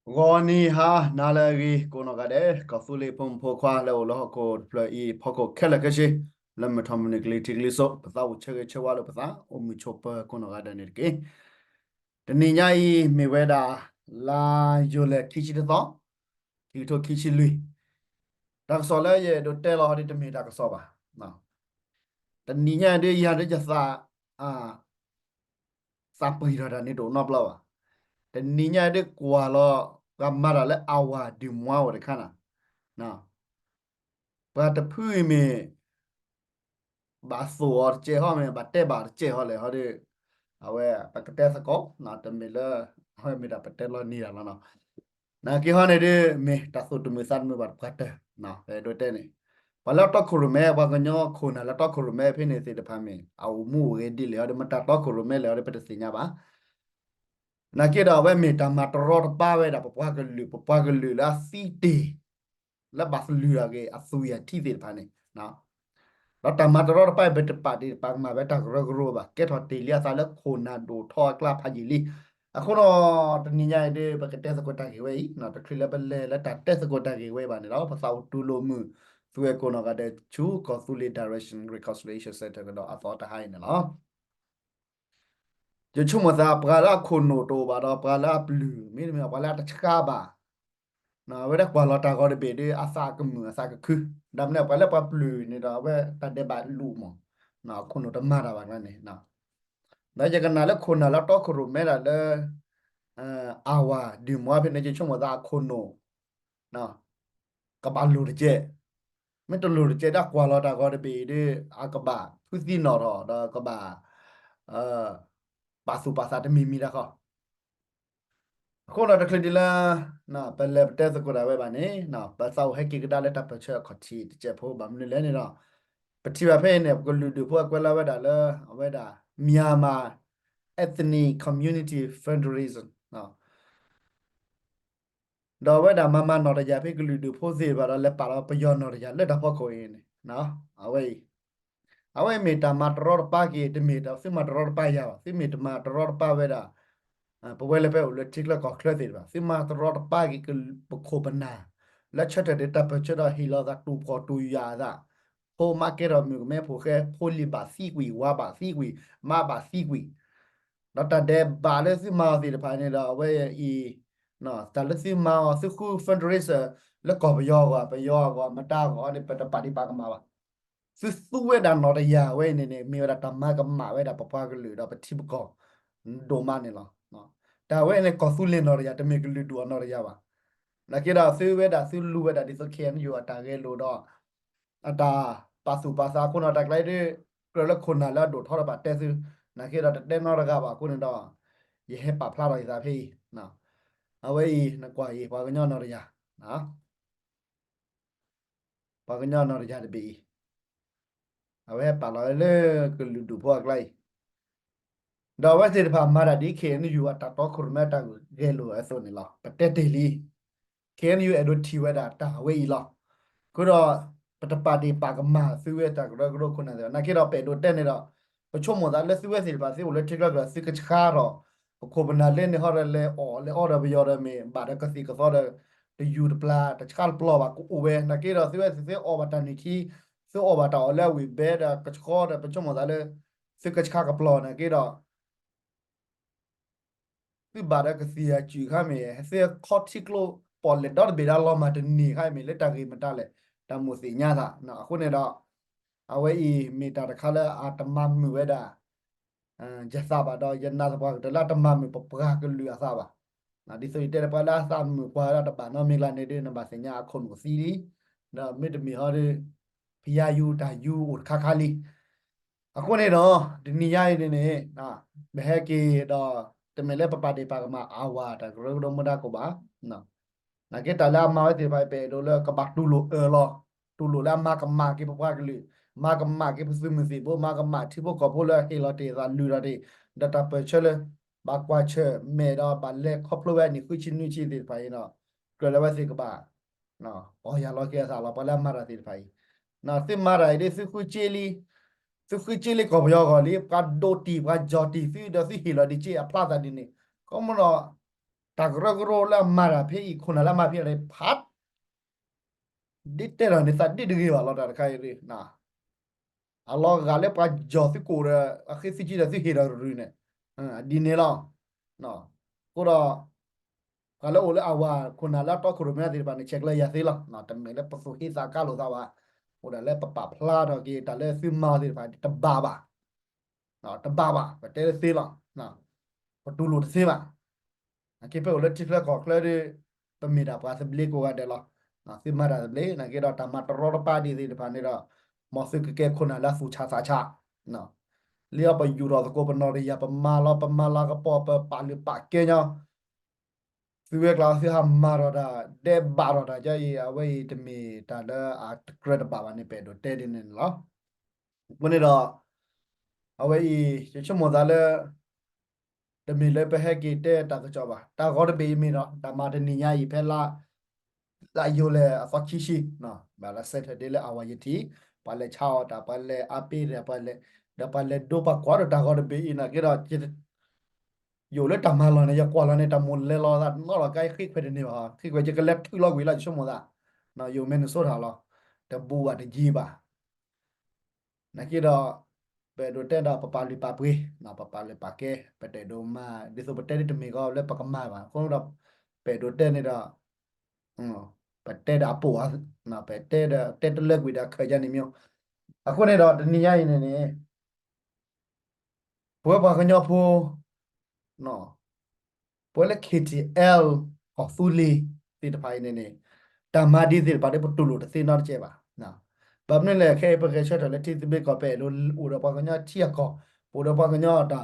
ဂီၤနံၤဟါနၤလၢအဂ့ၤ ကိးနီၢ်ဂၤဒဲး ကီၢ်သူလ့ၤဖိမုၣ်ဖိခွါလၢအိၣ်လၢဟီၣ်ခိၣ်တဖျၢၣ်အံၤ ဖီခိၣ်ခဲလၢာ်ခဲဆ့ လၢမုၢ်ထီၣ်မုၢ်နုာ်ကလံၤထံးကလံၤစိး ပသးအိၣ်ဆၢဂ့ၤဆၢဝါလိာ်ပသး အိၣ်မုာ်ဆိးပၢၤကိးနီၢ်ဂၤဒဲးန့ၣ်တက့ၢ်. တနံၤညါအံၤ မ့ၢ်ဝဲဒၣ် လါယူၤလံခံဆံတသီ ခံကထိခံဆံလွံၢ် တၢ်ကစီၣ်လၢယအဲၣ်ဒိးတဲလီၤဟီဒ်တမ့ၢ်တၢ်ကစီၣ်ဘၣ်. တနံၤညါအံၤဒ်ယၤဒ်ယသး သးပှံၤထီၣ်တၢ်န့ၣ်တအိၣ်နီတဘျီဘၣ်. တနံၤညါအံၤဒ်ကွၢ်လီၤ ပှၤမၤတၢ်လၢအဝၤဒုးမွါအိၣ်တခါနၤ, ပှၤတဖုအံၤမ့ၢ် ဘၣ်သိၣ်အီၤတကဲးဟီမ့ၢ် ဘၣ်တဲဘၣ်တကဲးဟီလဲၣ်ဟီဒ် အဝဲပကတဲသကိး တမ့ၢ်လၢ အဝဲမ့ၢ်ဒၣ်ပတဲလီၤန့ၢ်တၢ်လီၤနီၤ. နာ်က့ဟီန့ၣ်ဒ် မ့ၢ်တၢ်သိၣ်တမုာ်သးတမုာ်ဘၣ်တပှၤတၢၢ် ပအဲၣ်ဒိးတဲန့ၣ် ပှၤလၢအတီခိၣ်ရိၣ်မဲ ပှၤကညီခိၣ်နၢ်လၢတီခိၣ်ရိၣ်မဲဖဲန့ၣ်သ့ၣ်တဖၣ်မ့ၢ် အအိၣ်မူအိၣ်ဂဲၤဒ်လဲၣ်ဟီဒ် မတၤတီခိၣ်ရိၣ်မဲလဲၣ်ဟီဒ် ပတသ့ၣ်ညါဘၣ်. နာ်က့ဒီးအဝဲမ့ၢ်တၢ်မၤတရီတပါဝဲဒၣ် ပပှၤကလုာ် ပပှၤကလုာ်လၢအသံတ့ၢ် လၢဘၣ်သလုးတၢ်ဂ့ၢ်အသွံၣ်အထံသ့ၣ်တဖၣ်န့ၣ် ဒီးတၢ်မၤတရီတပါအံၤ ပတပာ်တ့ၢ်ပာ်ကမၣ်ဝဲတၢ်ကရၢကရိဘၣ် ကဲထီၣ်တ့ၢ်လံအသးလၢခိၣ်နၢ်ဒိၣ်ထီအကျါဖးယံာ်လံ. အဃိဒီး တနံၤညါအံၤဒ် ပကတဲသကိးတၢ်ဂ့ၢ်ဝဲအံၤ တချုးလၢပလဲၤလၢတၢ်တဲသကိးတၢ်ဂ့ၢ်ဝဲအံၤဘၣ်န့ၣ်ဒီး ပသးအိၣ်တူၢ်လိာ်မုာ် သုဝဲကိးနီၢ်ဂၤဒဲးဆူ ကီၢ်သူလ့ၤ Direction Reconciliation Center ကဒီးအသီတဟါအံၤန့ၣ်လီၤ. ယဆိကမိၣ်သး ပှၤလၢအခိၣ်နူာ်တအိၣ်ဘၣ်ဒီး ပှၤလၢအပျုၢ် မ့တမ့ၢ် ပှၤလၢအတဆှါဘၣ် အဝဲဒၣ်ကွၢ်လီၤတၢ်ဂီၤတဘ့ၣ်ဒီး အသးကမုာ်အသးကခု, ဒီးမ့ၢ်ပှၤလၢပှၤပျုၢ်န့ၣ်ဒီး အဝဲတၢ်ဒဲးဘးလူၤမး, အခိၣ်နူာ်တမၤတၢ်ဘၣ်န့ၣ်, ဒီးယကနၣ်လၢခိၣ်နၢ်လၢတီခိၣ်ရိၣ်မဲဒၣ်လၢ အဝၤဒုးမွါဖဲန့ၣ် ယဆိကမိၣ်သးအခိၣ်နူာ် ကဘၣ်လိၣ်တကဲး, မ့ၢ်တလိၣ်တကဲးဒၣ်ကွၢ်လီၤတၢ်ဂီၤတဘ့ၣ်အံၤဒီး အကဘၣ်ဖုသံနီၣ်ထီၣ်ဒီးကဘၣ် ပာ်သူၣ်ပာ်သးတမံၤမံၤတၢ်ဃီ အဃိဒီးတချုးဒ်လၢ ပလဲၤပတဲသကိးတၢ်ဝဲဘၣ်န့ၣ် ပသးအိၣ်ဟဲက့ၤကဒါလၢတၢ်ပၢၢ်ဆၢအခီၣ်ထံးတစဲးဖိဘၣ်မနုၤလဲၣ်န့ၣ်ဒီး ပထံၣ်ဘၣ်ဖဲအံၤန့ၣ် ပကလုာ်ဒူၣ်ဖိအကွဲးလီၤဝဲဒၣ်လၢ အဝဲဒၣ် Myanmar Ethnic Community Federation ဒီးအဝဲဒၣ်မၤမၤနီၣ်တယၢ်ဖဲကလုာ်ဒူၣ်ဖိသ့ၣ်တဖၣ်ဒီးလဲၤပာ်လီၤပယီၤနီၣ်တယၢ်လၢတၢ်ဖီခိၣ်အံၤန့ၣ် အဝဲအံၤ အဝဲမ့ၢ်တၢ်မၤတရီတပါက့ၤ တမ့ၢ်တၢ်သုမၤတရီတပါယၤဘၣ် သုမ့ၢ်တမၤတရီတပါဝဲဒၣ် ပဝဲလၢပအိၣ်လၢထံချၢကီၢ်ချၢသ့ၣ်တဖၣ် သုမၤတရီတပါက့ၤ ပခိၣ်ပနၢ် လၢဆၢထၢၣ်ဒီးတၢ်ပၢၢ်ဆၢဒီးဟ့ၣ်လီၤသးတူၢ်ဖှီၣ်တူၢ်ယာ်အသး ဖိမါကဲထီၣ်မုၣ်ကမဲဖိဃဲ ဖိလံၤဘၣ်သံကွံာ် ဝၤဘၣ်သံကွံာ် မါဘၣ်သံကွံာ် ဒီးတၢ်ဒဲးဘးလၢသုမၤအီၤသ့ၣ်တဖၣ်န့ၣ်ဒီး အဝဲအံၤ တၢ်လၢသုမၤအီၤ သုဃု fundraiser လၢကီၢ်ပယီၤအဂီၢ် ပယီၤအဂီၢ် မတၤအဂီၢ်န့ၣ် ပတပာ်ဒံးပာ်ကမၣ်ဘၣ်. သုသူဝဲဒၣ်နီၣ်တယၢ်ဝဲအံၤန့ၣ်န့ၣ် မ့ၢ်ဝဲဒၣ်တၢ်မၤကမၣ်ဝဲဒၣ်ပပှၤကလုာ်ဒီးပထံပကီၢ် ဒိၣ်မးန့ၣ်လီၤ. တၢ်ဝဲန့ၣ်ကီၢ်သူလ့ၤနီၣ်တယၢ် တမ့ၢ်ကလုာ်ဒူၣ်အနီၣ်တယၢ်ဘၣ်. နာ်က့ဒီးသုဝဲဒၣ်သုလူၤဝဲဒၣ်ဒ်သိး ခ့ၣ်အဲၣ်ယူၣ် အတၢ်ဂဲၤလိာ်ဒီး အတၢ်ပာ်သူၣ်ပာ်သးအဃိန့ၣ် တၢ်ကျါအံၤဒ် ကြၢးလၢခိၣ်နၢ်လၢအဒိၣ်ထီၣ်ဒီးဘၣ်တဲသု နာ်က့ဒီးတတဲနီတဂၤဘၣ်အဃိန့ၣ်ဒီး ယဟဲပာ်ဖျါထီၣ်ယသးဖဲအံၤ အဝဲအံၤနကွၢ်အံၤ ပှၤကညီနီၣ်တယၢ် ပှၤကညီနီၣ်တယၢ်တဘ့ၣ်အံၤ အဝဲဟဲပာ်လီၤလၢကလုာ်ဒူၣ်ဖိအကျါအံၤ ဒီးအဝဲသ့ၣ်တဖၣ်မၤတၢ်ဒ် ခ့ၣ်အဲၣ်ယူၣ် အတၢ်တီခိၣ်ရိၣ်မဲတၢ်ဂဲၤလိာ်အသိးန့ၣ်လီၤ. ပတဲတ့ၢ်လံ ခ့ၣ်အဲၣ်ယူၣ် အဲၣ်ဒိးထံၣ်ဝဲဒၣ်တၢ်ဝဲအံၤလီၤ. အဃိဒီး ပတပာ်ဒံးပာ်ကမၣ်သုဝဲတၢ်ကရၢကရိခိၣ်နၢ်သ့ၣ် နာ်က့ဒီးပအဲၣ်ဒိးတဲန့ၣ်ဒီး ပဆိကမိၣ်သးလၢသုဝဲသ့ၣ်တဖၣ် သုအိၣ်လၢထံချၢကီၢ် သုကဆှါထီၣ် ပခိၣ်ပနၢ်လၢန့ၣ်ဟီဒီးလဲၤအီၣ်လဲၤအီဒီးပယီၤဒီးမ့ၢ်ဘၣ်ဒီးကသံၣ်ကသီဒီး တယူၢ်တပျၢ် တဆှါတပျီဘၣ်ကအိၣ်ဝဲ နာ်က့ဒီးသုဝဲသ့ၣ်သုအီၣ်ဘၣ်တၢ်နုၢ်ထံ သုအီၣ်ဘၣ်တၢ်အီၣ်လၢအဝံၣ်ဘဲဒီးကဆှီဒီး ပဆိကမိၣ်သးလၢ သုကဆှါကပျီနာ်က့ဒီး သုဘၣ်ဒီးကသံၣ်အီၤစုၣ်ခါမ့ၢ် သုခီထံကျိပီၣ်လဲၣ်ဒီတဘ့ၣ်ဒီးလီၤမၢ်တန့ၢ်ခါမ့ၢ် လၢတၢ်ဂ့ၢ်မတၤလဲၣ် တၢ်မိၣ်သ့ၣ်ညါသး အဃိန့ၣ်ဒီး အဝဲအံၤမ့ၢ်တၢ်တခါလၢအတမၤမုာ်ဝဲဒၣ် ယသးဘၣ်ဒီး ယနာ်သပှၢ်ကတၢၢ်လၢအတမၤမုာ်ပပှၤကလုာ်အသးဘၣ်. ဒ်သိးယတဲလၢပှၤလၢအသးမုာ်ပှၤလၢတဘၣ်နီတမံၤကျါန့ၣ်ဒီး နဘၣ်သ့ၣ်ညါအခိၣ်နူာ်သံလံ, ဒီးမ့တမ့ၢ်ဟီဒီး ဖယါယူၤတၢ်ယူၤအိၣ်တခါခါလံ. အဃိန့ၣ်ဒီး တနံၤညါအံၤန့ၣ်န့ၣ် ပဟဲက့ၤဒီး တမ့ၢ်လၢပပာ်ဒ့ၣ်ပာ်ကမၣ်အဝၤတၢ်ကရၢကရိမူဒါကိးဘၣ်. နာ်က့တၢ်လၢအမၤဝဲသ့ၣ်တဖၣ် ပအဲၣ်ဒိးလၢကဘၣ်တူၢ်လိာ်အၢၣ်လီၤ, တူၢ်လိာ်လၢအမၤကမၣ်က့ၤပပှၤကလုာ်, မၤကမၣ်က့ၤပသုးမုၢ်သံၣ်ဘိ, မၤကမၣ်ထံဖိကီၢ်ဖိလၢဟ့ၣ်လီၤတ့ၢ်အသးလုၢ်ထီၣ်တ့ၢ်, ဒီးတၢ်ပၢၢ်ဆၢလၢ ဘၣ်ကွၢ်ဆၢၣ်မဲာ်ဒီးဘၣ်လဲၤခီဖျိဝဲနံၣ်ဃုဆံနွံဆံသ့ၣ်တဖၣ်အံၤဒီး ကြၢးလၢဝဲသ့ၣ်ကဘၣ် အီၣ်ယၤလီၤက့ၤအသးလီၤ ပှၤလၢအမၤတၢ်သ့ၣ်တဖၣ်အံၤ, သုမၤတၢ်အံၤဒ် သုဃုစ့လံ, သုဃုစ့လံကီၢ်ပယီၤအဂီၢ်လံ, ပှၤဒိးတံၢ်ပှၤကၠီၣ်တံၢ်သုဒီးသုဟ့ၣ်လီၤဒံးစ့အဖျါသးဒ်န့ၣ်, ခီမ့ၢ်ဒီး တၢ်ကရၢကရိလၢအမၤတၢ်ဖဲအံၤ ခိၣ်နၢ်လၢအမၤဖဲအံၤဖး ဒ်တဲလီၤန့ၣ် သးဒ်တဂ့ၤဘၣ်လီၤ တၢ်တခါအံၤ အလီၤဂာ်လၢပှၤယီၤသုကိာ်ဒီး အဃ့သုကံဒီးသုဟ့ၣ်ဒီးရူၢ်န့ၣ် ဒ်န့ၣ်လီၤ. အဃိဒီး ပှၤလၢအိၣ်လၢအဝၤခိၣ်နၢ်လၢအတီခိၣ်ရိၣ်မဲသ့ၣ်တဖၣ်န့ၣ် ဆဲးကျၢယၤသ့လီၤ. တမ့ၢ်လၢပသူၣ်ဟ့သးကါလိာ်သးဘၣ်. အိၣ်ဒၣ်လၢပပာ်ဖျါထီၣ်က့ၤတၢ်လၢသုမၤသ့ၣ်တဖၣ် တဘၣ်ဘၣ် တဘၣ်ဘၣ် ပတဲလၢသ့လီၤ. ပတူၢ်လိာ်တသ့ဘၣ်. နာ်က့ဖဲအိၣ်လၢထံချၢကီၢ်ချၢဒီး ပမ့ၢ်ဒၣ်ပှၤသဘျ့ကိးဂၤဒဲးလီၤ. သုမၤတၢ်သဘျ့ နာ်က့ဒီးတၢ်မၤတရီတပါဒ်သ့ၣ်တဖၣ်န့ၣ်ဒီး မ်သုကကဲခိၣ်နၢ်လၢအသူၣ်ဆးသးဆး လံအီၤပယူၢ်ထီၣ်သကိးပနီၣ်တယၢ် ပမၤလီၤ ပမၤလၤကပီၤ ပပာ်လုၢ်ပာ်ကဲညီ သုဝဲကျါသုဟးမၤထီၣ်တၢ် ဒဲးဘးထီၣ်တၢ် ကၢအံၤ အဝဲအံၤတမ့ၢ်တၢ်လၢအတကြၢးတဘၣ်ဘၣ်န့ၣ် ပအဲၣ်ဒိးတဲဒ်န့ၣ်န့ၣ်လီၤ. အဃိန့ၣ်ဒီး အဝဲအံၤ ယဆိကမိၣ်သးလၢ တမ့ၢ်လၢပဟဲက့ၤတဲတၢ်ကစီၣ်ဘၣ်. တၢ်ဂီၤတဘ့ၣ်အံၤမ့ၢ်ဒီး တၢ်မၤတနံၤညါအံၤဖဲလါ လါယူၤလံအသီခံဆံ ဘၣ်လၢ Saturday လၢအဝၤယထံၣ် ပှၤလဲၤဆါအီၣ်တၢ် ပှၤလဲၤအါပ့ၤတၢ် ပှၤလဲၤ ဒီးပှၤလဲၤဒိပှၤကွၢ်ဒီးတၢ်ဂီၤတဘ့ၣ်အံၤ နာ်က့ဒီး ယအိၣ်လၢတၢ်မၤလီၢ်န့ၣ် ယကွၢ်လီၤန့ၣ် တၢ်မိၣ်လဲၤလီၤသးနီလီၤ ကါယဃ့ခွဲးတန့ၢ်ဘၣ် ဃ့ခွဲးယကလဲၤထုးလီၤကွံာ်လီၤ ယဆိကမိၣ်သး ယအိၣ် Minnesota လီၤ တဘူးဘၣ်တယံၤဘၣ် နာ်က့ဒီး ပအဲၣ်ဒိးတဲဒီးပပာ်လုၢ်ပာ်ပှ့ၤ ပပာ်လုၢ်ပာ်ကဲ ပတအဲၣ်ဒိးမၤ ဒ်သိးပတဲဒ်တမ့ၢ်ကီးလၢပကမၤဘၣ် အဃိဒီး ပအဲၣ်ဒိးတဲန့ၣ်ဒီး ပတဲဒီးအပိာ် ပတဲဒီးတဲတလၢကွံာ်ဒီးခၢၣ်ယါန့ၣ်မ့ၢ် အဃိန့ၣ်ဒီးတနံၤညါအံၤန့ၣ်န့ၣ် ပဝဲပှၤကညီဖိ ပဝဲလၢ K T L ကီၢ်သူလ့ၤသ့ၣ်တဖၣ်အံၤန့ၣ်န့ၣ် တၢ်မၤဒ်သ့ၣ်တဖၣ်ဒီးပတူၢ်လိာ်တသ့နီတစဲးဘၣ်. ဘၣ်မနုၤလဲၣ် ခဲအံၤပဂဲၤဆၢထၢၣ်လၢထံသဘျ့ကီၢ် ပအဲၣ်ဒိးအိၣ်ဒီးပှၤကညီထံအကီၢ် ပအိၣ်ဒီးပှၤကညီတၢ်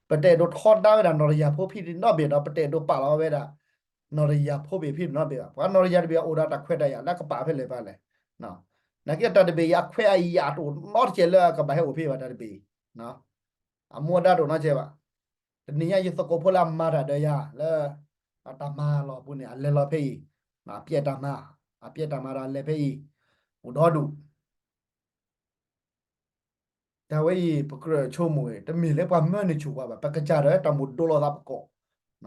ပတအဲၣ်ဒိးထီဒါဝဲဒၣ်နီၢ်တယၢ်ဖိဖံးတနီၢ်ဘ့ၣ်ဒီး ပတအဲၣ်ဒိးပာ်လီၤဝဲဒၣ် နီၢ်တယၢ်ဖိဘ့ၣ်ဖံးတနီၢ်ဘ့ၣ်ဘၣ်. ပှၤနီၢ်တယၢ်တဘ့ၣ်အိၣ်ဒီးတၢ်ခွဲးတၢ်ယာ်လၢကပာ်ဖဲလဲၣ်ဖဲလဲၣ် နာ်က့တၢ်တဘ့ၣ်အံၤအခွဲးအယာ်တအိၣ်နီတစဲးလၢအကဘၣ်ဟဲအိၣ်ဖဲဘၣ် တၢ်တဘ့ၣ်အံၤ အမူအဒါတအိၣ်နီတစဲးဘၣ်. တနံၤညါယသကိးဖိလၢအမၤတၢ်ဒီးယၤလၢ အတၢ်မၤလီၢ်ပူၤန့ၣ် အလဲၤလီၤဖဲအံၤ အပျဲၢ်တၢ်မၤ အပျဲၢ်တၢ်မၤဒီးအလဲၤဖဲအံၤ အိၣ်ဒီဒူၣ် တၢ်ဝဲအံၤ ပကြၢးဆိကမိၣ် တမ့ၢ်လၢပှၤမၢန့ၢ်ဆူၣ်ပှၤဘၣ် ပကစၢ်ဒီးတၢ်မိၣ်ဒိလီၤသးပကိး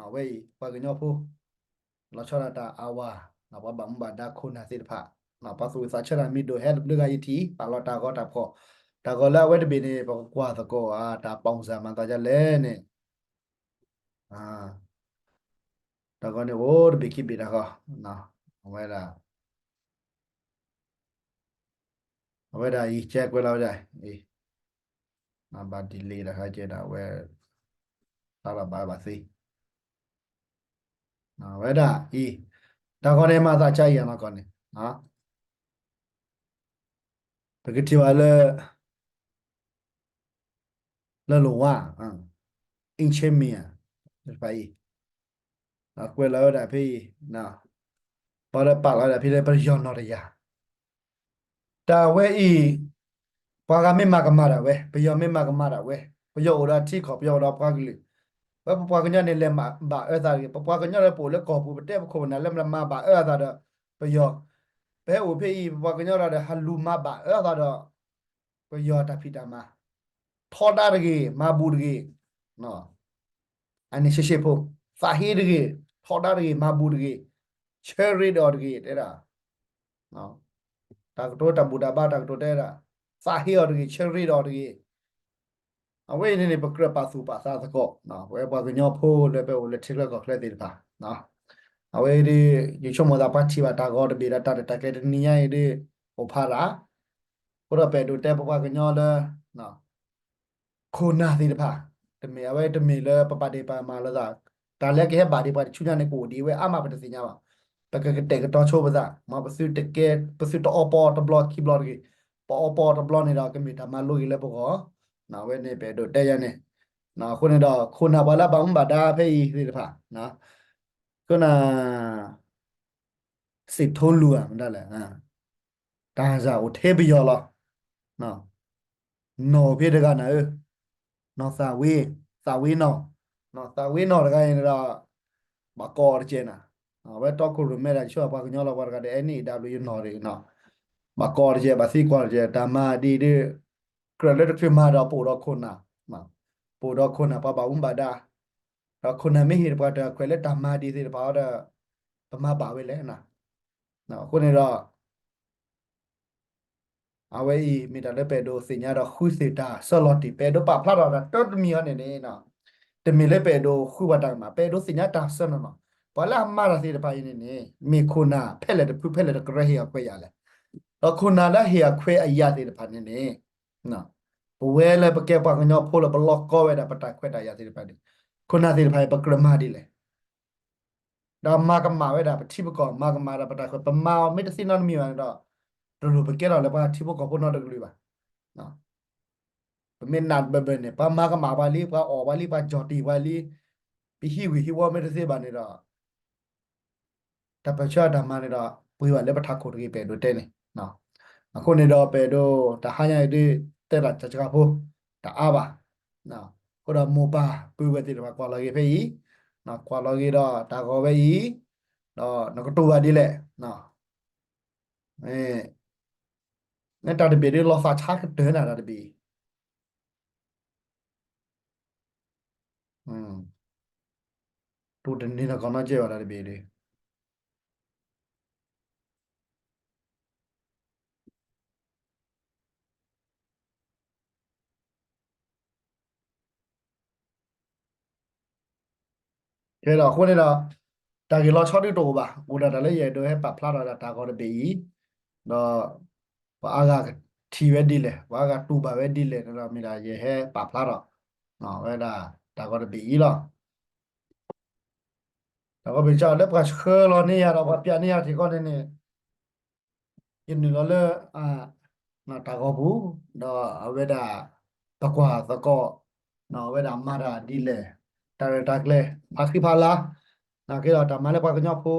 အဝဲအံၤ ပှၤကညီဖိ လီၤဆီဒၣ်တၢ်အဝၤ ပှၤဘၣ်မူဘၣ်ဒါခိၣ်နၢ်သ့ၣ်တဖၣ် ပှၤသူၣ်ဝံၣ်သးဆၢတၢ်မံၤဒိၣ်ဟဲတဘျုးဂၤယထံၣ် ပာ်လီၤတၢ်ဂီၤတၢ်ဖီၣ် တၢ်ဂီၤလၢအဝဲတဘ့ၣ်န့ၣ် ပကကွၢ်သကိး တၢ်ပီၣ်စၢ်မၤသးဒ်လဲၣ်န့ၣ် တၢ်ဂီၤန့ၣ်အိၣ်တဘ့ၣ်ခံဘ့ၣ်တၢ်ဂီၤ အဝဲဒၣ် အဝဲဒၣ်အံၤ ကဲကွဲးလီၤဝဲဒၣ်အံၤ ဘၣ် delete တခါကဲဒၣ်ဝဲ တၢ်လီၤဘၣ်ဘၣ်သ့ ဝဲဒၣ်အံၤ တၢ်ဂီၤန့ၣ်မၤသးဆါအံၤနီၢ်ကီၢ်န့ၣ် ပကထံၣ်ဘၣ်လၢ လၢလီၤဝါ အ့ၣ်ခၠ့မံၤ တဖၣ်အံၤ ကွဲးလီၤဝဲဒၣ်ဖဲအံၤ ပှၤလၢပာ်လီၤဝဲဒၣ်ဖဲလၢပယီၤနီၢ်တယၢ် တၢ်ဝဲအံၤ ပှၤဂၤမ့ၢ်မၤကမၣ်ဒၣ်ဝဲ ပယီၤမ့ၢ်မၤကမၣ်ဒၣ်ဝဲ ပယီၤအိၣ်ဒီးထံကီၢ် ပယီၤအိၣ်ဒီးပှၤကလုာ် ဝဲပပှၤကညီန့ၣ်လဲၤမၤဘၣ်အၢသးတဂ့ၤ ပပှၤကညီလၢပအိၣ်လၢကီၢ်ပူၤ ပတဲပခိၣ်ပနၢ်လၢမၤဘၣ်အၢအသးဒီး ပယီၤ ပဟဲအိၣ်ဖဲအံၤ ပပှၤကညီတဂၤဒီး ဟးလူၤမၤဘၣ်အၢအသးဒီး ပယီၤတၢ်ဖံးတၢ်မၤ ထီဒါတဂ့ၤ မၤဘူးတဂ့ၤ အန့ၣ်ရှဲရှဲဖိ သးဟ့တဂ့ၤ ထီဒါတဂ့ၤ မၤဘူးတဂ့ၤ ဆၢရ့ဒီးအီၤတဂ့ၤ တဲဒၣ် တၢ်ကတိၤတၢ်ဘူၣ်တၢ်ဘါတၢ်ကတိၤတဲဒၣ် သးဟ့အီၤတဂ့ၤ ဆၢရ့ဒီးအီၤတဂ့ၤ အဝဲအံၤန့ၣ်န့ၣ် ပကြၢးပာ်သူၣ်ပာ်သးသကိး ပဝဲပှၤကညီဖိလၢပအိၣ်လၢထံချၢကီၢ်ချၢသ့ၣ်တဖၣ် အဝဲအံၤဒ် ယဆိကမိၣ်သးပှၤထံၣ်ဘၣ်တၢ်ဂီၤတဘ့ၣ်ဒီးတၢ်ရဲၣ်တၢ်ကျဲၤတနံၤညါအံၤဒ် အိၣ်ဖးဒၣ် အဃိဒီးပအဲၣ်ဒိးတဲပပှၤကညီလၢ ခိၣ်နၢ်သ့ၣ်တဖၣ် တမ့ၢ်အဝဲတမ့ၢ်လၢပပာ်ဒ့ၣ်ပာ်မၤလိာ်သး တၢ်လၢကဟဲဘၣ်ဒံးပှၤတဆူညါန့ၣ် ကအိၣ်ဒံးဝဲအါမးပတသ့ၣ်ညါဘၣ်. ပကကတဲာ်ကတီၤဆိပသး မ်ပသုတကဲ ပသုတအီပီတဘျီခံဘျီတဂ့ၤ. ပအီပီတဘျီန့ၣ်ဒီး ကမ့ၢ်တၢ်မၤလိဂ့ၤလၢပဂီၢ် အဝဲန့ၣ်ပအဲၣ်ဒိးတဲယၤန့ၣ် အဃိန့ၣ်ဒီး ခိၣ်နၢ်ပှၤလၢအဘၣ်မူဘၣ်ဒါဖဲအံၤသ့ၣ်တဖၣ် ခိၣ်နၢ် စံးထီလူၤဧါ မတၤလဲၣ် တၢ်စၢ်အိၣ်ထဲပယီၤလီၤ. နီၢ်အိၣ်ဖဲတဂၤနၤဧၢ, နီၢ်သးဝ့, သးဝ့နီၢ်, နီၢ်သးဝ့နီၢ်တဂၤအံၤန့ၣ်ဒီး ဘၣ်ကိးအီၤတကဲးနၤ, အဝဲတီခိၣ်ရိၣ်မဲဒၣ် ယဆိပှၤကညီလီၤ ပှၤတဂၤဒီး အဲန့ၣ်အံၤ ဒၣ်ဘျုးယနီၢ်တဂၤနီၤ, ဘၣ်ကိးအီၤတကဲး ဘၣ်သံကွၢ်တကဲး တၢ်မၤဒ်အံၤဒ် ကြၢးလၢတချုးမၤဒီး ပအိၣ်ဒီးခိၣ်နၢ်, ပအိၣ်ဒီးခိၣ်နၢ် ပှၤဘၣ်မူဘၣ်ဒါ ဒီးခိၣ်နၢ်မ့ၢ်ဟ့ၣ်ပှၤတၢ်ခွဲးလၢတၢ်မၤဒ်သ့ၣ်တဖၣ်အီၤဒီး ပမၤဘၣ်ဝဲလဲၣ်. အဃိန့ၣ်ဒီး အဝဲအံၤမ့ၢ်တၢ်လၢပအဲၣ်ဒိးသ့ၣ်ညါဒီးဃုသ့ၣ်တၢ်ဆၢလီၤတံၢ် ပအဲၣ်ဒိးပာ်ဖျါထီၣ်တၢ်တမံၤအီၤန့ၣ်န့ၣ်, တမ့ၢ်လၢပအဲၣ်ဒိးဃုပှၤတၢ်ကမၣ် ပအဲၣ်ဒိးသ့ၣ်ညါတၢ်ဆၢနီၢ်နီၢ်, ပှၤလၢအမၤတၢ်သ့ၣ်တဖၣ်အံၤန့ၣ်န့ၣ် မ့ၢ်ခိၣ်နၢ်ဖဲလဲၣ်တဖုဖဲလဲၣ်တကရၢဟ့ၣ်အခွဲးယာ်လဲၣ်. ဒီးခိၣ်နၢ်လၢဟ့ၣ်အခွဲးအယာ်သ့ၣ်တဖၣ်န့ၣ်န့ၣ် ပဝဲလၢပကဲပှၤကညီဖိလၢပလီၢ်ကီဝဲဒၣ်ပတၢ်ခွဲးတၢ်ယာ်သ့ၣ်တဖၣ်န့ၣ် ခိၣ်နၢ်သ့ၣ်တဖၣ်အံၤ ပကြၢးမၤဒ်လဲၣ် ဒီးမၤကမၣ်ဝဲဒၣ်ပထံပကီၢ် မၤကမၣ်ဒၣ်ပတၢ်ခွဲး ပမၤအီၤမ့ၢ်တသ့နီတမံၤဘၣ်န့ၣ်ဒီး တလိၣ်ပကဲထီၣ်လၢပှၤထံဖိကီၢ်ဖိနီတကလုာ်ဘၣ်. ပမ့ၢ်နာ်ဘၢဘၢန့ၣ် ပှၤမၤကမၣ်ပှၤလံ ပှၤအီၣ်ပှၤလံ ပှၤကၠီၣ်တံၢ်ပှၤလံ, ပဟံးဝံၤဟံးဝီမ့ၢ်တသ့ဘၣ်န့ၣ်ဒီး တၢ်ပၢၢ်ဆၢတၢ်မၤန့ၣ်ဒီး ပှ့ၤဘၣ်လၢပထးခိၣ်တဂ့ၤ ပအဲၣ်ဒိးတဲန့ၣ်. အဃိန့ၣ်ဒီးပအဲၣ်ဒိးတဟါညါအံၤဒ်တဲတၢ်ဆှးဆှါဖိ တအါဘၣ်. အဃိဒီးမိၢ်ပၢ်ပုၢ်ဝဲၢ်သ့ၣ်တဖၣ် ကွၢ်လီၤဂ့ၤဖဲအံၤ, ကွၢ်လီၤဂ့ၤဒီးတၢ်ဂီၤဝဲအံၤ, ဒီးနကတိၤဘၣ်ဒ်လဲၣ်. မ့ၢ်တၢ်တဘ့ၣ်ဒ်လီၤသးဆါကတၢၢ်နၤတၢ်တဘ့ၣ်အံၤ တိၢ်တန့ၢ်နီၢ်ကီၢ်နီၢ်ကဲဘၣ်တၢ်တဘ့ၣ်ဒီး ကဲဒီးအဃိန့ၣ်ဒီး တၢ်ဂ့ၢ်လီၤဆီဒုးတအိၣ်ဘၣ်, အိၣ်ဒၣ်တၢ်လၢယအဲၣ်ဒိးဟဲပာ်ဖျါထီၣ်ဒၣ်တၢ်ဂီၤတဘ့ၣ်အံၤ, ဒီး ပှၤအါဂၤကထံၣ်ဝဲဒ်လဲၣ်, ပှၤအါဂၤတူၢ်ဘၣ်ဝဲဒ်လဲၣ်န့ၣ်ဒီး မ့ၢ်ဒၣ်ယဟဲပာ်ဖျါထီၣ် ဝဲဒၣ်တၢ်ဂီၤတဘ့ၣ်အံၤလီၤ. တၢ်ဂီၤဘ့ၣ်ဆၣ်လၢပှၤဆှၢလီၤန့ၢ်ယၤဒီး ပှၤပျးန့ၢ်ယၤထံၣ်ကီၢ်န့ၣ်န့ၣ် ယနုာ်လီၤလၢ တၢ်ဂီၤပူၤ, ဒီးအဝဲဒၣ် ပကွၢ်သကိး အဝဲဒၣ်မၤတၢ်ဒ်လဲၣ်, တၢ်ရဲၣ်တၢ်ကျဲၤ ဖးဃံဖးလၤ, နာ်က့ဒီးတၢ်မၤလၢပှၤကညီဖိ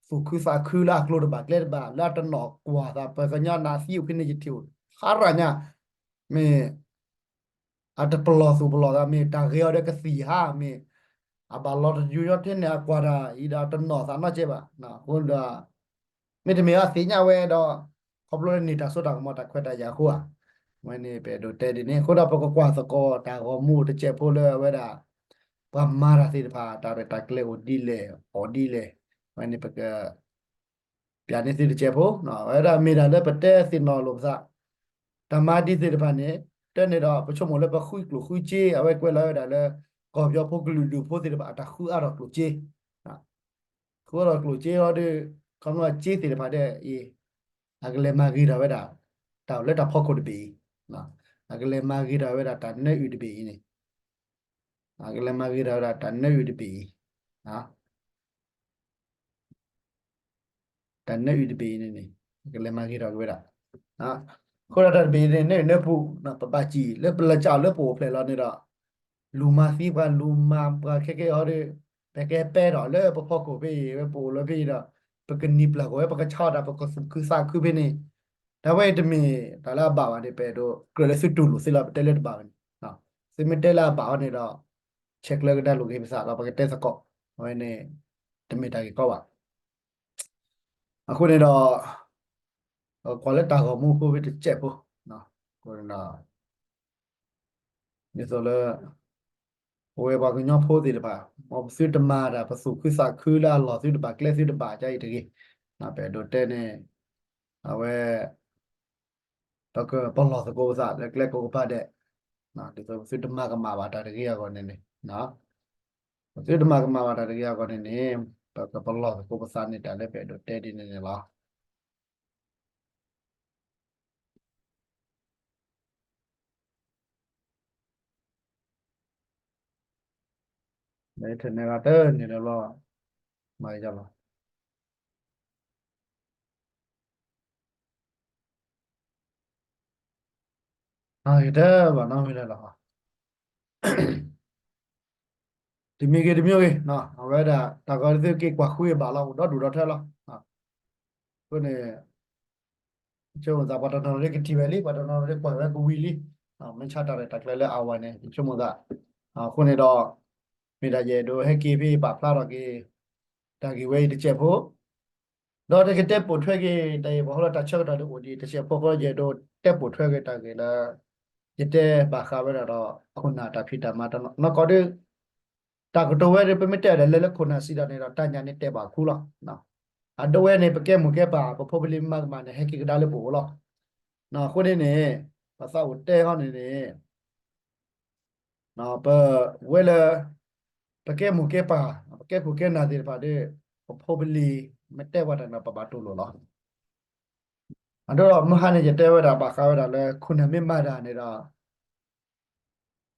သူၣ်ခုသးခုလၢအကျိၤတဘၣ်ကျဲတဘၣ် လၢအတနီၣ်ကွၢ်သး ပှၤကညီနးသံအိၣ်ဖဲန့ၣ် ယထံၣ်အိၣ် ဟါရၣ်ညါ, မ့ၢ် အတပလီၢ်သူၣ်ပလီၢ်သး မ့ၢ်တၢ်ဂ့ၤအီၤဒီးကသံၣ်ဟါ မ့ၢ် အဘၣ်လီၤတယူၤညီထဲန့ၣ် အကွၢ်တၢ်အံၤဒီးတနီၣ်သးနီတစဲးဘၣ်, အဃိဒီး မ့တမ့ၢ်အသ့ၣ်ညါဝဲဒီး ခီဖျိလၢန့ၢ်တၢ်စိတၢ်ကမီၤတၢ်ခွဲးတၢ်ယာ်အဃိဧါ, ဝဲန့ၣ်ပအဲၣ်ဒိးတဲဒ်န့ၣ် အဃိဒီးပကကွၢ်သကိးတၢ်ဂီၤမူတစဲးဖိလၢအဝဲဒၣ် ပှၤမၤတၢ်သ့ၣ်တဖၣ် တၢ်ရဲၣ်တၢ်ကျဲၤအိၣ်ဒ်လဲၣ် အီၣ်ဒ်လဲၣ်, ဝဲန့ၣ်ပက ပျးန့ၢ်သုတစဲးဖိ, ဝဲဒၣ်မ့ၢ်ဒၣ်လၢပတဲသ့ၣ်နီၣ်လိာ်ပသး, တၢ်မၤဒ်သ့ၣ်တဖၣ်န့ၣ် တဲန့ၣ်ဒီး ပဆိကမိၣ်လၢပဃုကျိၣ်ဃုစ့ အဝဲကွဲးလီၤဝဲဒၣ်လၢ ကီၢ်ပယီၤဖိကလုာ်ဒူၣ်ဖိသ့ၣ်တဖၣ် အတၢ်ဃုအါထီၣ်ကျိၣ်စ့, ဃုအါထီၣ်ကျိၣ်စ့အီၤဒီး ခီဖျိစ့သ့ၣ်တဖၣ်ဒ်အံၤ အကလဲၤမၤဂ့ၤထီၣ်ဝဲဒၣ် တၢ်လၢတၢ်ဖီခိၣ်တဘ့ၣ်အံၤ, အကလဲၤမၤဂ့ၤထီၣ်ဝဲဒၣ်တၢ်နၢအုၣ်တဘ့ၣ်အံၤန့ၣ် အကလဲၤမၤဂ့ၤထီၣ်ဝဲဒၣ်တၢ်နၢအုၣ်တဘ့ၣ်အံၤ, တၢ်နၢအုၣ်တဘ့ၣ်အံၤန့ၣ်န့ၣ် ကလဲၤမၤဂ့ၤထီၣ်က့ၤဝဲဒၣ်, အဃိဒီးတၢ်တဘ့ၣ်အံၤန့ၣ် နၢအုၣ်နၢပူၤ ပဘၣ်စံၣ်လၢပလၢကၠီလၢပအိၣ်ဖျဲၣ်လီၤန့ၣ်ဒီး လူၤမၤသံပှၤ လူၤမၤပှၤခဲကဲအီၤဒီး ပကဟဲပဲထီၣ်လၢပဖီခိၣ်ဖဲအံၤ ဝဲပအိၣ်လၢဖဲအံၤဒီး ပကနံၤပျၢ်ကီၢ်ဝဲ ပကဆါအီၣ်တၢ် ပကသူၣ်ခုသးခုဖဲန့ၣ်, တၢ်ဝဲအံၤတမ့ၢ်တၢ်လၢအဘၣ်ဘၣ်န့ၣ် ပအဲၣ်ဒိးကြၢးလၢသုတူၢ်လိာ်သ့လီၤ ပတဲလၢတဘၣ်ဘၣ်န့ၣ်, သုမ့ၢ်တဲလၢအဘၣ်အီၤန့ၣ်ဒီး ဆဲးကျၢကဒါလိာ်က့ၤပသးဒီး ပကတဲသကိး, အဝဲန့ၣ် တမ့ၢ်တၢ်ဂ့ၢ်ကီဘၣ်. အဃိန့ၣ်ဒီး ကွၢ်လၢတၢ်ဂီၤမူဖိဖဲတစဲးဖိ, အဃိန့ၣ်ဒီး ဒ်သိးလၢ ပဝဲပှၤကညီဖိသ့ၣ်တဖၣ် မ်ပသုတမၤတၢ် ပသူၣ်ခုသးခုလၢအလီၢ်သုတဘၣ်ကျဲသုတဘၣ် ကအံၤတဂ့ၤ, ပအဲၣ်ဒိးတဲန့ၣ် အဝဲ ပကပလီၢ်သကိးပသးလၢကျဲကိးကပၤဒဲး, ဒ်သိးပသုတမၤကမၣ်ဘၣ်တၢ်တဂ့ၤအဂီၢ်န့ၣ်န့ၣ်, ပသုတမၤကမၣ်ဘၣ်တၢ်တဂ့ၤအဂီၢ်န့ၣ်န့ၣ် ပကပလီၢ်သကိးပသးန့ၣ် တၢ်လၢပအဲၣ်ဒိးတဲဒ်န့ၣ်န့ၣ်လီၤ. မ့ၢ်ထဲန့ၣ်ဂၤတန့ၢ်လၢၤဘျီ မၤကလီၤ အဂ့ၤတဲဘၣ်နီတမံၤလၢၤလီၤ. တမံၤဂ့ၤတမံၤဂ့ၤ, အဝဲဒၣ်တၢ်ဂီၤလၢသုက့ၤကွၢ်ဃုဘၣ်လီၤ အိၣ်ဒီဒူၣ်ဒီထၢလီၤ. အဃိန့ၣ် ဆိကမိၣ်သး ပှၤတနီၤနီၤကထံၣ်ဝဲလံ, ပှၤတနီၤနီၤကကွၢ်ဝဲကဝံၤလံ, မ့ၢ်ဆါတၢ်ရဲၣ်တၢ်ကျဲၤလၢအဝဲန့ၣ် ဆိကမိၣ်သး. အဃိန့ၣ်ဒီး မ့ၢ်ဒၣ်ယအဲၣ်ဒိးဟဲက့ၤဖဲပာ်ဖျါထီၣ်က့ၤ တၢ်ဂ့ၢ်ဝဲအံၤတစဲးဖိ ဒီးတကတဲပိာ်ထွဲက့ၤ တၢ်ဂ့ၢ်ပှၤဟီလၢတၢ်ဆၢကတီၢ်ဒ်အိၣ်ဒံးတစဲးဖိဃီ ယအဲၣ်ဒိးတဲပိာ်ထွဲက့ၤတၢ်ဂ့ၢ်လၢ ယတဲဘၣ်ဃးဝဲဒၣ်ဒီး ခိၣ်နၢ်တၢ်ဖံးတၢ်မၤတနီၤနီၤကီးဒီး တၢ်ကတိၤဝဲဒၣ် ပမ့ၢ်တဲအီၤဒီး လဲၤလၢခိၣ်နၢ်စံးဒီးန့ၣ်ဒီး တၢ်ညၣ်န့ၣ်တဲဘၣ်ခူလီၤ. အဒိဝဲန့ၣ် ပကဲမိၢ်ကဲပၢ် ပဖိပလံၤမၤကမၣ်န့ၣ် ဟဲက့ၤကဒါလၢပအိၣ်လီၤ. အဃိန့ၣ်န့ၣ် ပသးအိၣ်တဲဟီန့ၣ်န့ၣ် ပဝဲလၢ ပကဲမိၢ်ကဲပၢ် ပကဲခိၣ်ကဲနၢ်သ့ၣ်တဖၣ်ဒီး ပဖိပလံၤ မ့ၢ်တဲဝဲတၢ်န့ၣ် ပဘၣ်တူၢ်လိာ်လီၤ. အဒိဒီးမုၢ်ဟါန့ၣ် ယတဲဝဲဒၣ်ဘၣ်ဃးဝဲဒၣ်လၢ ခိၣ်နၢ်မ့ၢ်မၤတၢ်န့ၣ်ဒီး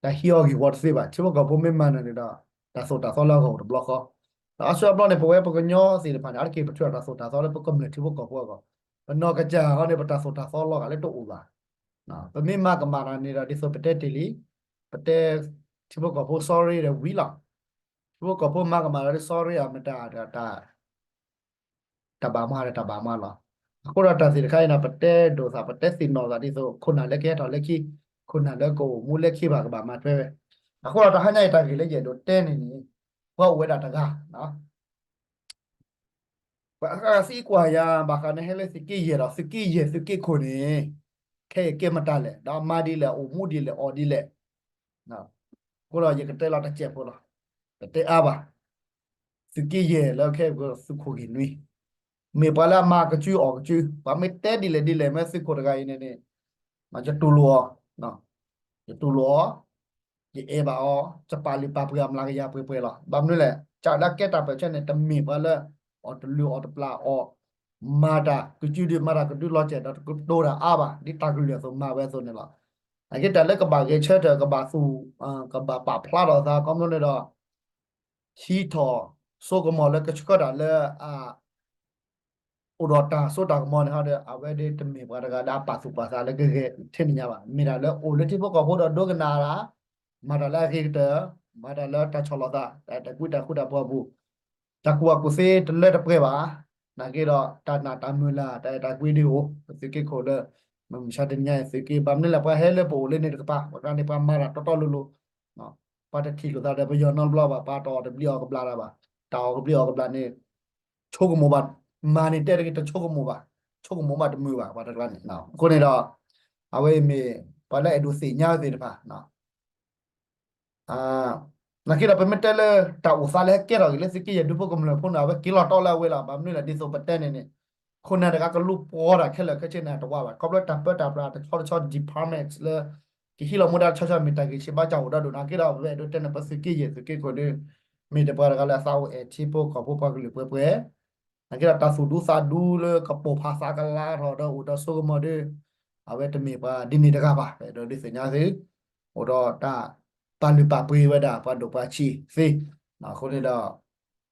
တၢ်ဟံးအီၤဂ့ၢ်ဝီတသ့ဘၣ်. ထံဖိကီၢ်ဖိမ့ၢ်မၤတၢ်န့ၣ်ဒီး တၢ်သိၣ်တၢ်သီလၢအဂီၢ်အိၣ်တဘျီဃီ. ဒီးအါစုအါဘျီန့ၣ် ပဝဲပကညီသ့ၣ်တဖၣ်န့ၣ် အါတက့ၢ်ပထုးဒီးတၢ်သိၣ်တၢ်သီလၢပကမျၢၢ်ထံဖိကီၢ်ဖိအဂီၢ်, ပနီၢ်ကစၢ်ဟီန့ၣ် ပတၢ်သိၣ်တၢ်သီလီၤဂာ်လၢတအိၣ်ဘၣ်. ပမ့ၢ်မၤကမၣ်တၢ်န့ၣ်ဒီး ဒ်သိးပတဲတ့ၢ်လံ, ပတဲ ထံဖိကီၢ်ဖိ sorry ဒီးဝံၤလီၤ. ထံဖိကီၢ်ဖိမၤကမၣ်ဒီး sorry အမတၤ တၢ်ဘၣ်မၤဒီးတၢ်ဘၣ်မၤလီၤ. အဃိဒီးတၢ်သ့ၣ်တခါအံၤန့ၣ် ပတဲဒိၣ်သး ပတဲသ့ၣ်နီၣ်သးဒ်သိး ခိၣ်နၢ်လၢကဟဲထီၣ်လၢခံ, ခိၣ်နၢ်လၢကအိၣ်မူလၢခံဘၣ်ကဘၣ်မၤထွဲဝဲ. အဃိဒီးတဟါညါအံၤ တၢ်ဂ့ၢ်လၢယအဲၣ်ဒိးတဲန့ၣ်န့ၣ် ပှၤအိၣ်ဝဲဒၣ်တဂၤ ပှၤအဂၤသံကွၢ်ယၤ ဘၣ်ဃးန့ၣ်ဟဲလၢသုးက့ယဲၢ်ဒီး သုးက့ယဲၢ်သုးက့ခိၣ်န့ၣ် ခဲအံၤကဲမတၤလဲၣ်, ဒီးမၤဒ်လဲၣ်, အိၣ်မူဒ်လဲၣ်, အီၣ်ဒ်လဲၣ်. အဃိဒီးယကတဲလီၤတစဲးဖိလီၤ. ပတဲအါဘၣ်. သုးက့ယဲၢ်လၢခဲအံၤသုးခိၣ်ဂ့ၢ်နွံ မ့ၢ်ပှၤလၢအမၤကစုအီၣ်ကစု, ပှၤမ့ၢ်တဲဒ်လဲၣ်ဒ်လဲၣ် မ့ၢ်သုးခိၣ်တဂၤအံၤန့ၣ်န့ၣ် ယတူၢ်လိာ်အီၤ, ယတူၢ်လိာ်အီၤ, ယအဲၣ်ဘၣ်အီၤ, ယပာ်လုၢ်ပာ်ပှ့ၤအမျးကယၤပှဲၤပှဲၤလီၤ. ဘၣ်မနုၤလဲၣ်, ကၢ်လၢအကဲတၢ်ပၢၢ်ဆၢန့ၣ် တမ့ၢ်ပှၤလၢ အီၣ်တလုၢ်အီၣ်တပျၢ်အီၣ်, မၤတၢ်ကစုဒု မၤတၢ်ကဒုလီၤစဲးဒီး တကတိၤတၢ်အါဘၣ်, ဒ်တၢ်ကလုၢ်အသိးမၤဝဲအသိးန့ၣ်လီၤ. အကဲတၢ်လၢကဘၣ်ဂဲၤဆၢထၢၣ် ကဘၣ်သူၣ် ကဘၣ်ပာ်ဖျါထီၣ်သး ခီဖျိန့ၣ်ဒီး ဟံးထီၣ်စိကမီၤလၢကဆှၢတၢ်လၢအ အိၣ်ဒီးတၢ်စိတၢ်ကမီၤန့ၣ်ဟီဒီး အဝဲဒၣ်တမ့ၢ်ပှၤတဂၤလၢအပာ်သူၣ်ပာ်သးလၢကဂဲၤထဲန့ၣ်ညါဘၣ်. မ့ၢ်ဒၣ်လၢအိၣ်လၢထံဖိကီၢ်ဖိဒီးဒိကနၣ်တၢ်, မၤတၢ်လၢအဂ့ၤကတၢၢ်, မၤတၢ်လၢတၢ်ဆီၣ်လီၤသး တၢ်အဲၣ်တၢ်ကွံတၢ်ဃူတၢ်ဖိးအပူၤ, တၢ်ကူၣ်ဘၣ်ကူၣ်သ့တလၢတပှဲၤဘၣ်. နာ်က့ဒီး တၢ်နာ်တၢ်မုၢ်လၢ် တၢ်အဲၣ်တၢ်ကွံဒုအိၣ် ပသုးက့ခိၣ်လၢ မုၢ်မဆါတနံၤညါအံၤ သုးက့ ဘၣ်မနုၤလဲၣ် ပှၤဟဲလၢပအိၣ်လၢန့ၣ်တကပၤ ပှၤတဂၤန့ၣ် ပှၤမၤတၢ်တီတီလိၤလိၤ ပှၤတထံၣ်လိာ်သးဒီးပယီၤနီတဘျီဘၣ်, ပှၤတအီၣ်တဘျံးအီၣ်ကဘျၣ်တၢ်ဘၣ်, တၢ်အီၣ်ကဘျံးအီၣ်ကဘျၣ်န့ၣ် ဆိကမိၣ်ဘၣ်, မၤန့ၣ်တဲတဂ့ၤ တဆိကမိၣ်ဘၣ်, ဆိကမိၣ်ဘၣ်တမုာ်ဘၣ် ပှၤတဂၤန့ၣ်. အဃိန့ၣ်ဒီး အဝဲအံၤမ့ၢ် ပှၤလၢအဲၣ်ဒိးသ့ၣ်ညါသ့ၣ်တဖၣ် နာ်က့ဒီး ပမ့ၢ်တဲလၢ တၢ်အိၣ်သးလၢဟဲကဲထီၣ်က့ၤလၢသုးက့ယဲၢ်ဒူဖိကမျၢၢ်ဖိန့ၣ် အဝဲက့ၤလီၤတီလၢအဝဲလီၤ. ဘၣ်မနုၤလဲၣ် ဒ်သိးပတဲန့ၣ်န့ၣ် ခိၣ်နၢ်တဂၤကလူၤပိာ်တၢ်ခဲလၢာ်ခဲဆ့န့ၣ် တဝါဘၣ်. ခီဖျိတၢ်ပၢတၢ်ပြးတဆီတဆီ departments လၢ ကဟံးလီၤမူဒါတဆီဆီ မ့ၢ်တၢ်ဂ့ၢ်ဆံးဘၣ်ကၢ်အိၣ်ဒီဒူၣ်. နာ်က့ဒီး ပအဲၣ်ဒိးတဲန့ၣ် ပသုးက့ယဲၢ်သုးက့ခိၣ်ဒီး မ့ၢ်တပှၤတဂၤလၢအသးအိၣ်အဲၣ်ထံဖိကီၢ်ဖိပှၤကလုာ်ပှဲၤပှဲၤ နာ်က့ဒီးတၢ်သူၣ်ဒူသးဒူလၢကပိာ်ဖးသးကလၤထီၣ်ဒီးအိၣ်ဒီးစိကမီၤဒီး အဝဲတမ့ၢ်ပှၤဒ်န့ၣ်တဂၤဘၣ်. ပအဲၣ်ဒိးဒုးသ့ၣ်ညါသု အိၣ်ဒီးတၢ်ပာ်လုၢ်ပာ်ပှ့ၤဝဲဒၣ်ပှၤဒိၣ်ပှၤဆံးသ့. အဃိန့ၣ်ဒီး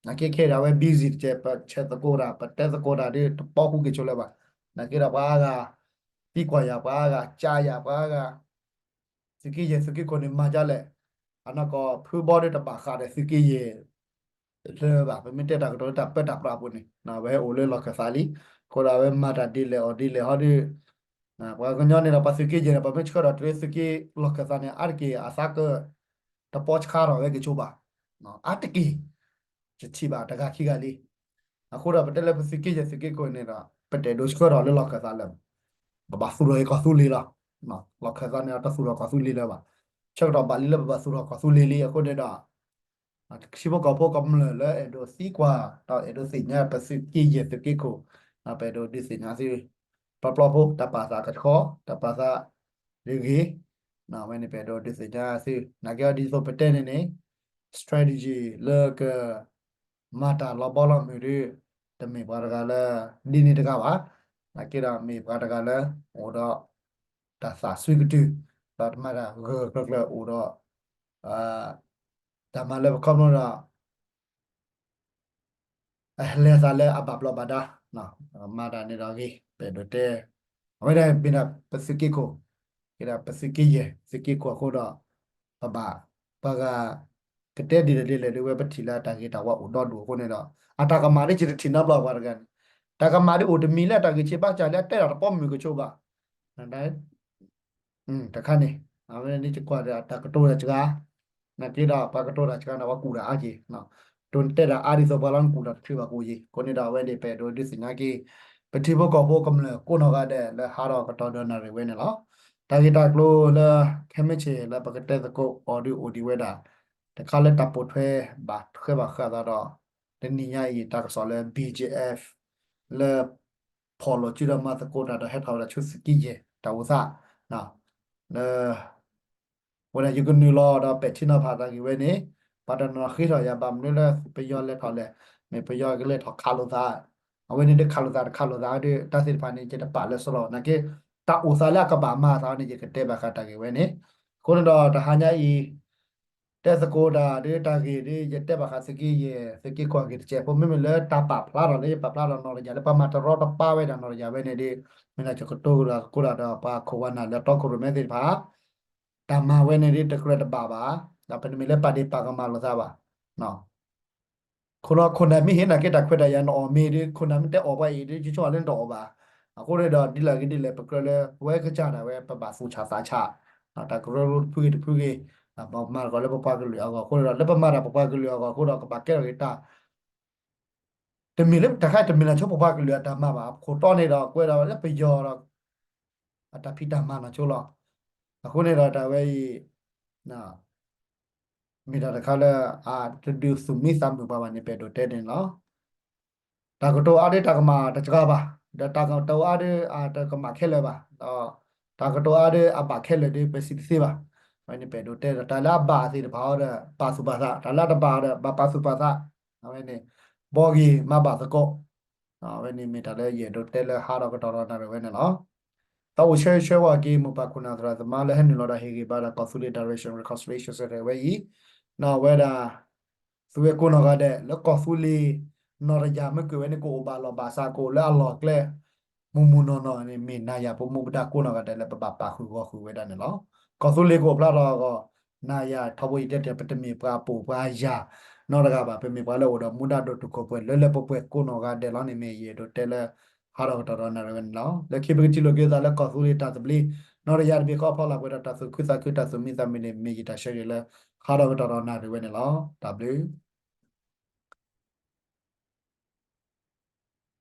နာ်က့ခဲအံၤဒီးအဝဲ busy တကဲး ပဆဲးသကိးတၢ် ပတဲသကိးတၢ်ဒီး တပီဃုာ်က့ၤဆိလၢၤဘၣ်. နာ်က့ဒီးပှၤအါဂၤ သံကွၢ်ယၤ ပှၤအါဂၤ ကးယၤ ပှၤအါဂၤ သုးက့ယဲၢ်သုးက့ခိၣ်န့ၣ်မၤဒ်လဲၣ်. အနီၢ်ကီၢ်ဖုဘီဒီးတဘၣ်ဃးဒီးသုးက့ယဲၢ်လၢၤဘၣ်. ပမ့ၢ်တဲတၢ်ကတိၤလၢတၢ်ပၢတၢ်ပြးအပူၤန့ၣ် အဝဲဟဲအိၣ်လၢလီၢ်ခၢၣ်သးလံ. အဃိဒီးအဝဲမၤတၢ်ဒ်လဲၣ်အီၤဒ်လဲၣ်ဟီဒီး ပှၤကညီန့ၣ်ဒီးပှၤသုးက့ယဲၢ်န့ၣ် ပမ့ၢ်ဆှၢထီၣ်တုၤလၢသုးက့လီၢ်ခၢၣ်သးန့ၣ် အါတက့ၢ်အသးက တပီဆှးထီၣ်ဝဲက့ၤဆိဘၣ်. အါတက့ၢ် ယထံၣ်ဘၣ်တဂၤခံဂၤလံ. အဃိဒီးပတဲလၢပသုးက့ယဲၢ်သုးက့ခိၣ်န့ၣ်ဒီး ပတအဲၣ်ဒိးဆှၢထီၣ်လၢလီၢ်ခၢၣ်သးလၢၤဘၣ်. ပဘၣ်သူၣ်ထီၣ်က့ၤကီၢ်သူလ့ၤလီၤ. လီၢ်ခၢၣ်သးန့ၣ်ဒီးတသူၣ်ထီၣ်ကီၢ်သူလ့ၤလၢၤဘၣ်. ဆၢကတီၢ်ဘၣ်လံလၢပဘၣ်သူၣ်ထီၣ်ကီၢ်သူလ့ၤလံ. အဃိန့ၣ်ဒီး ထံဖိကီၢ်ဖိကမျၢၢ်လၢအဲၣ်ဒိးသံကွၢ် ဒီးအဲၣ်ဒိးသ့ၣ်ညါပသုးက့ယဲၢ်သုးက့ခိၣ် ပအဲၣ်ဒိးဒုးသ့ၣ်ညါသု ပျီပျီဖိ တၢ်ပာ်သးကဆှီ တၢ်ပာ်သးဂ့ၤဂ့ၤ အဝဲန့ၣ်ပအဲၣ်ဒိးဒုးသ့ၣ်ညါသု နာ်က့အီၤဒ်သိးပတဲန့ၣ်န့ၣ် strategy လၢက မၤတၢ်လီၤဘီလီၤမုၢ်ဒီး တမ့ၢ်ပှၤတဂၤလၢ ဒ်န့ၣ်တဂၤဘၣ်. နာ်က့ဒီးမ့ၢ်ပှၤတဂၤလၢ အိၣ်ဒီး တၢ်သးစွံကတုၢ် ဒီးတမၤတၢ်ဂၢၢ်ဂၢၢ်ကျၢၤကျၢၤအိၣ်ဒီး တၢ်မၤလၢပခီဖျိဒီး အလဲၤသးလၢအဘၣ်ဘျီးဘၣ်ဒါ မၤတၢ်န့ၣ်ဒီးဂ့ၤ ပအဲၣ်ဒိးတဲ အဝဲဒၣ်မ့ၢ်ဒၣ်ပသုးက့ခိၣ် ကဲဒၣ်ပသုးက့ယဲၢ် သုးက့ခိၣ်အဃိဒီး ပဘၣ် ပှၤဂၤ ကတဲဒ်လဲၣ်ဒ်လဲၣ်ဒ်ဝဲပထံၣ်လၢအတၢ်ဂ့ၤတၢ်ဝါအိၣ်ဒီဒူၣ်အဃိန့ၣ်ဒီး အတၢ်ကမၣ်ဒ်ယတထံၣ်နီတဘျီပှၤတဂၤန့ၣ် တၢ်ကမၣ်ဒ်အိၣ်တမံၤလၢအတၢ်ဂ့ၢ်ဆံးဘၣ်စၢ်လၢအတဲတၢ်တပီမုၢ်ကဆိးဘၣ် တခါန့ၣ် အဝဲန့ၣ်ယကွၢ်ဒီးတၢ်ကတိၤတၢ်စှၤ နာ်က့ဒီးပှၤကတိၤတၢ်စှၤန့ၣ် ပှၤကူၣ်တၢ်အါက့ၤ တိၢ်တဲတၢ်အါဒ်သိးပှၤလီၤနကူၣ်တၢ်တချုးဘၣ်ကအိၣ်ယံၤ အဃိန့ၣ်ဒီးအဝဲန့ၣ် ပအဲၣ်ဒိးဒုးသ့ၣ်ညါက့ၤ ပထံဖိကီၢ်ဖိကမျၢၢ်ကိးနီၢ်ဂၤဒဲးလၢဟးထီၣ်ကတီၢ်ဒီးနၣ်ရံၣ်ဝဲန့ၣ်လီၤ. တၢ်ဂ့ၢ်တၢ်ကျိၤလၢ ခဲမုၢ်ဆ့ၣ်လၢပကတဲသကိးအီၤဒုးအိၣ်ဒံးဝဲဒၣ် တခါလၢတၢ်ပိာ်ထွဲဘၣ်ထွဲဘၣ်ဃးသးဒီး တနံၤညါအံၤ တၢ်ကစီၣ်လၢ B G F လၢ ဖီၣ်လိာ်စုဒီးမၤသကိးတၢ်ဒီးဟဲထီၣ်ဝဲဒၣ်ဆူသုးက့ယဲၢ် တၢ်အိၣ်သး လၢ ဝဲဒၣ်ယကနုာ်လီၤဒီးပဲာ်ထံနီၤဖးတၢ်ဂ့ၢ်ဝဲန့ၣ် ပှၤတနီၤဃ့ထီၣ်ယၤ ဘၣ်မနုၤလၢပယီၤလဲၤထီၣ်လဲၣ်, မ့ၢ်ပယီၤကလဲၤထီၣ်ခးလိာ်သး, အဝဲန့ၣ်ဒ်ခးလိာ်သးတခးလိာ်သးဒီး တၢ်သ့ၣ်တဖၣ်န့ၣ် ယတပာ်လၢစီလီၤ နာ်က့ တၢ်အိၣ်သးလၢအကဘၣ်မၤသးန့ၣ် ယကတဲဘၣ်ဃးတၢ်ဂ့ၢ်ဝဲန့ၣ်. အဃိန့ၣ်ဒီးတဟါညါအံၤ တဲသကိးတၢ်ဒီးတၢ်ဂ့ၢ်ဒီး ယတဲဘၣ်ဃးသုးက့ယဲၢ် သုးက့ခိၣ်အဂ့ၢ်တစဲးဖိ မ့မ့ၢ်လၢတၢ်ပာ်ဖျါထီၣ်လၢယပာ်ဖျါထီၣ်နီၣ်တယၢ်လၢပှၤမၤတရီတပါဝဲဒၣ်နီၣ်တယၢ်ဝဲန့ၣ်ဒီး မ့ၢ်ဒၣ်ယကတိၤကဒီးသကိးတၢ်ဒီးပှၤခိၣ်ပှၤနၢ်လၢတီခိၣ်ရိၣ်မဲသ့ၣ်တဖၣ် တၢ်မၤဝဲန့ၣ်ဒီးတကြၢးတဘၣ်ဘၣ်, ဒီးပတမ့ၢ်လၢပာ်ဒ့ၣ်ပာ်ကမၣ်လိာ်သးဘၣ်. ခိၣ်နၢ် ခိၣ်နၢ်မ့ၢ်ဟ့ၣ်နာ်က့ တၢ်ခွဲးတၢ်ယာ်နအီၣ်မ့ၢ်ဒီး ခိၣ်နၢ်မ့ၢ်တဲအီၣ်ပှၤအံၤဒီး ယဆိကမိၣ်လၢနတအီၣ်ဘၣ်. အဃိန့ၣ်ဒီး ဒ်လဲၣ်ဂ့ၤဒ်လဲၣ် ပကြၢးလၢပဝဲကစၢ်ဒၣ်ဝဲ ပဘၣ်သူၣ်ဆးသးဆး, တၢ်ကရၢကရိတဖုဂ့ၤတဖုဂ့ၤ, ပမၤသကိးလၢပပှၤကလုာ်အဂီၢ်အဃိန့ၣ်ဒီး လၢပမၤတၢ်ပပှၤကလုာ်အဂီၢ်အဃိဒီး ကဘၣ်ကဲထီၣ်က့ၤတၢ် တမ့ၢ်လၢတၢ်ခါတမ့ၢ်လၢဆိပပှၤကလုာ်အတၢ်မၤဘၣ်. အခိၣ်တီန့ၣ်ဒီး ကွဲးဒီးလၢပယီၤဒီး အတၢ်ဖံးတၢ်မၤနီၢ်ဆိလီၤ. အဃိန့ၣ်ဒီးတၢ်ဝဲအံၤ မ့ၢ်တၢ်တခါလၢ အတဒုးသူၣ်မံသးမုာ်ပှၤဘၣ်န့ၣ် ပအဲၣ်ဒိးတဲန့ၣ်လီၤ. တၢ်ကတိၤအါဒီးတၢ်ကမၣ်တစှၤဘၣ်, ဒီးတၢ်ကတိၤအါဒီးအတကမၣ်ခဲလၢာ်ဘၣ်, ဒီးတၢ်ကတိၤအါဒီးအဘၣ်ခဲလၢာ်ဒီး ပစံးတသ့ဘၣ်. အဝဲန့ၣ်ပအဲၣ်ဒိးတဲဒီး တၢ်လၢအဘၣ်သ့ၣ်တဖၣ်အံၤဒီး ပာ်သူၣ်ပာ်သး, တၢ်လၢအတဘၣ်ဒီး ဘၣ်ပာ်သူၣ်ပာ်သး, အဝဲန့ၣ် ဘီဂ့ၤမၤဘၣ်သကိး အဝဲန့ၣ်မ့ၢ်တၢ်လၢယအဲၣ်ဒိးတဲလၢဟါဒီးကတီၢ်ဒီးနၣ်ရံၣ်ဝဲန့ၣ်လီၤ. တၢ်အိၣ်ဆၢဂ့ၤဆၢဝါက့ၤ မိၢ်ပၢ်ခိၣ်နၢ်သရၣ်သမါလၢဟဲနုာ်လီၤဒီးဟ့ၣ်ဂံၢ်ဘါဒီးကီၢ်သူလ့ၤ Direction Reconciliation Centre ဝဲအံၤ, နီၢ်ဝဲဒၣ် သုဝဲကိးနီၢ်ဂၤဒဲး လၢကီၢ်သူလ့ၤ နီၢ်တယၢ်မ့ၢ်ကွံာ်ဝဲန့ၣ် ကအိၣ်ဘၣ်လီၢ်ဘၣ်စး ကအိၣ်လၢအလီၢ်ကျဲ မုၢ်မုၢ်နီၢ်နီၢ်န့ၣ် မ့ၢ်နၤယၤပမူပဒါကိးနီၢ်ဂၤဒဲးလၢပဘၣ်ပာ်ဃုာ်ဂီၤဃုာ်ဝဲဒၣ်န့ၣ်လီၤ. ကီၢ်သူလ့ၤကအိၣ်ဖျါထီၣ်အဂီၢ် နၤယၤထီဘိယတဲတ့ၢ် ပတမ့ၢ်ပှၤပိာ်ပှၤယၢ် နီတဂၤဘၣ်, ပမ့ၢ်ပှၤလၢအိၣ်ဒီးမူဒါဒိၣ်တုာ်ခိၣ်ပှဲၤလၢလၢပှဲၤပှဲၤကိးနီၢ်ဂၤဒဲးလီၤန့ၣ် မ့ၢ်ယအဲၣ်ဒိးတဲလၢ ဟါဒီးကတီၢ်ဒီးနၣ်ရံၣ်ဝဲန့ၣ်လီၤ. လၢခံပကထံၣ်လိာ်က့ၤသးလၢကီၢ်သူလ့ၤတၢ်သဘျ့ နီၢ်တယၢ်တဘ့ၣ်ဃီအဖီလာ်ပှဲၤဒီးတၢ်သူၣ်ခုသးခုတၢ်သူၣ်မံသးမုာ်န့ၣ် မ့ၢ်ယတၢ်ဆၢဂ့ၤလၢ ဟါဒီးကတီၢ်ဒီးနၣ်ရံၣ်ဝဲန့ၣ်လီၤ. တၢ်ဘျုး